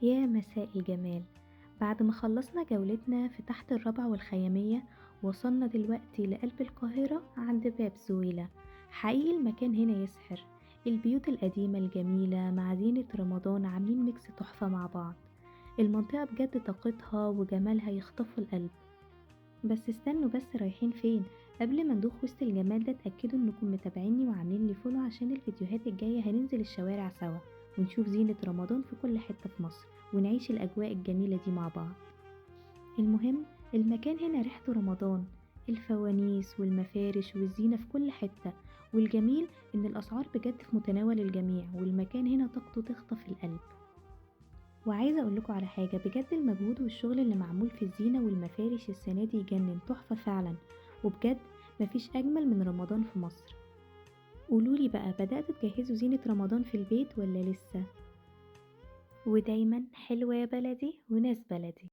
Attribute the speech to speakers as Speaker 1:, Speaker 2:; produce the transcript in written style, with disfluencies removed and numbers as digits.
Speaker 1: يا مساء الجمال. بعد ما خلصنا جولتنا في تحت الرابعة والخيامية، وصلنا دلوقتي لقلب القاهرة عند باب زويلة. حقيقي المكان هنا يسحر، البيوت القديمة الجميلة مع زينة رمضان عاملين mix تحفة مع بعض. المنطقة بجد طاقتها وجمالها يخطفوا القلب. بس استنوا بس، رايحين فين؟ قبل ما ندوخ وسط الجمال ده اتأكدوا انكم متابعيني وعاملين لي follow عشان الفيديوهات الجاية هننزل الشوارع سوا ونشوف زينة رمضان في كل حتة في مصر ونعيش الأجواء الجميلة دي مع بعض. المهم المكان هنا ريحته رمضان، الفوانيس والمفارش والزينة في كل حتة، والجميل إن الأسعار بجد في متناول الجميع، والمكان هنا طاقته تخطف القلب. وعايزة أقولكوا على حاجة بجد، المجهود والشغل اللي معمول في الزينة والمفارش السنة دي يجنن، تحفة فعلا. وبجد مفيش أجمل من رمضان في مصر. قولولي بقى، بدأتوا تجهزوا زينة رمضان في البيت ولا لسه؟ ودايما حلوة يا بلدي وناس بلدي.